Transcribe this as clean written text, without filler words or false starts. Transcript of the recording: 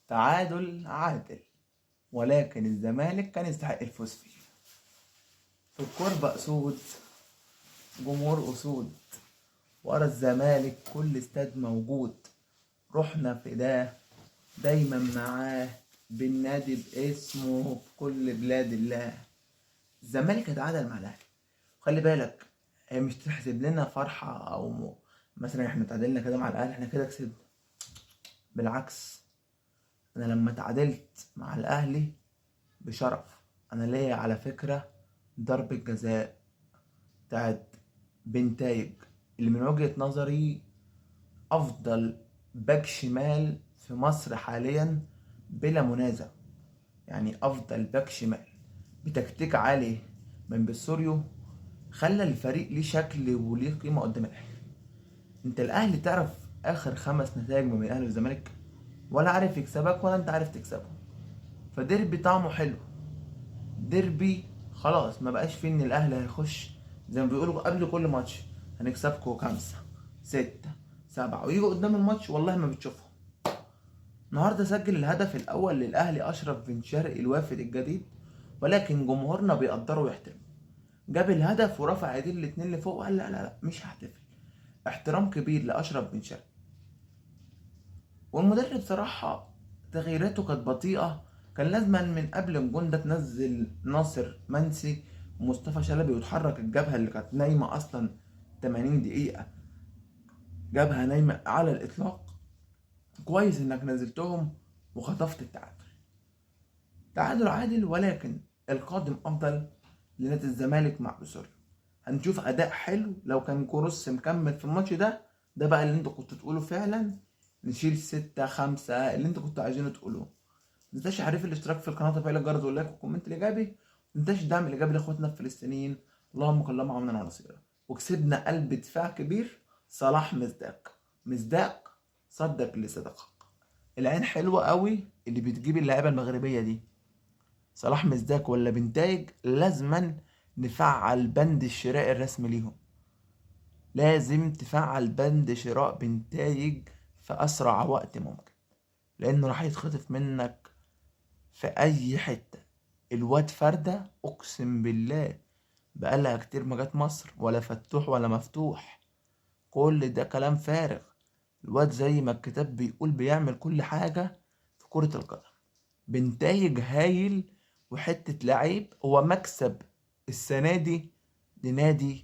تعادل عادل، ولكن الزمالك كان يستحق الفوز فيه. في الكوربة أسود، جمهور أسود، ورا الزمالك كل استاد موجود. رحنا فداه دايما معاه، بالنادي باسمه في كل بلاد الله. الزمالك اتعادل مع الاهلي. خلي بالك، هي مش تحسب لنا فرحة او مثلا احنا تعادلنا كده مع الاهلي احنا كده كسبنا. بالعكس، انا لما تعادلت مع الاهلي بشرف، انا ليا على فكرة ضربة جزاء بتاعت بنتايج، اللي من وجهة نظري افضل باك شمال في مصر حاليا بلا منازع. يعني افضل باك شمال بتكتيك عالي من بيسوريو، خلى الفريق ليه شكل وليه قيمة قدام الاهلي. انت الاهلي تعرف اخر 5 نتائج ما بين الاهلي والزمالك، ولا عارف يكسبك ولا انت عارف تكسبه. فديربي طعمه حلو، ديربي خلاص ما بقاش فيه ان الاهلي هيخش زي ما بيقولوا قبل كل ماتش هنكسبكوا 5 6 7، ويجوا قدام الماتش والله ما بتشوفهم. النهارده سجل الهدف الاول للاهلي اشرف بن شرقي الوافد الجديد، ولكن جمهورنا بيقدره ويحترمه. جاب الهدف ورفع ايديه الاتنين لفوق وقال لا لا لا مش هحتفل. احترام كبير لاشرف بن شرقي. والمدرب صراحة تغييراته كانت بطيئه، كان لازما من قبل الجون ده تنزل ناصر منسي ومصطفى شلبي وتحرك الجبهة اللي كانت نايمة اصلا 80 دقيقة، جبهة نايمة على الاطلاق. كويس انك نزلتهم وخطفت التعادل. تعادل عادل، ولكن القادم افضل لنادي الزمالك مع بيسوريو. هنشوف اداء حلو لو كان كروس مكمل في الماتش ده. ده بقى اللي انتوا كنتوا تقولوا فعلا، نشيل 6-5 اللي انتوا كنتوا عايزينه تقولوه. ما تنساش عارف الاشتراك في القناة وتفعيل الجرس وال like وال comment الايجابي. ما تنساش الدعم الايجابي لاخواتنا الفلسطينيين، اللهم كلهم عونا ونصيرا. وكسبنا قلب دفاع كبير، صلاح مصداق، مصداق صدق لصدقك. العين حلوة قوي اللي بتجيب اللعيبة المغربية دي، صلاح مصداق ولا بنتايج، لازما نفعل بند الشراء الرسمي ليهم. لازم تفعل بند شراء بنتايج في اسرع وقت ممكن، لانه راح يتخطف منك في اي حتة. الواد فردة اقسم بالله بقالها كتير ما جت مصر، ولا فتوح ولا مفتوح، كل ده كلام فارغ. الواد زي ما الكتاب بيقول بيعمل كل حاجة في كرة القدم. بنتايج هايل وحتة لعيب، هو مكسب السنة دي لنادي